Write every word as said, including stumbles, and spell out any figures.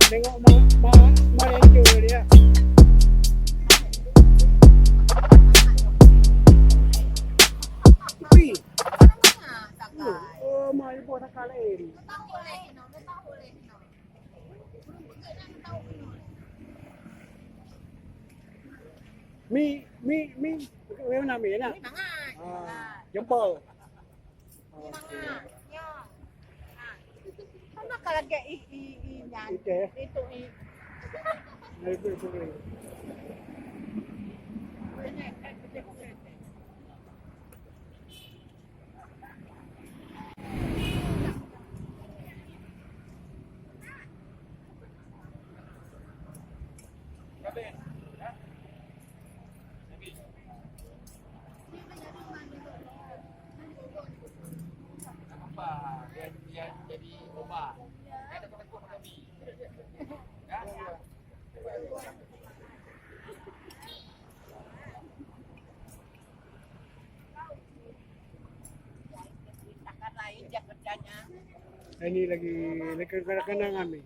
Tengok ma, ma, ma ranger dia. Tapi, oh, ma ibu tak lain. Mi, mi, mi, mi mana mi nak? Ah, jempol. Sama ka lagèe i, i, i nyan. Itu, ya? Itu i. Nah, itu, itu. Ini lagi, lagi kadang-kadang kami.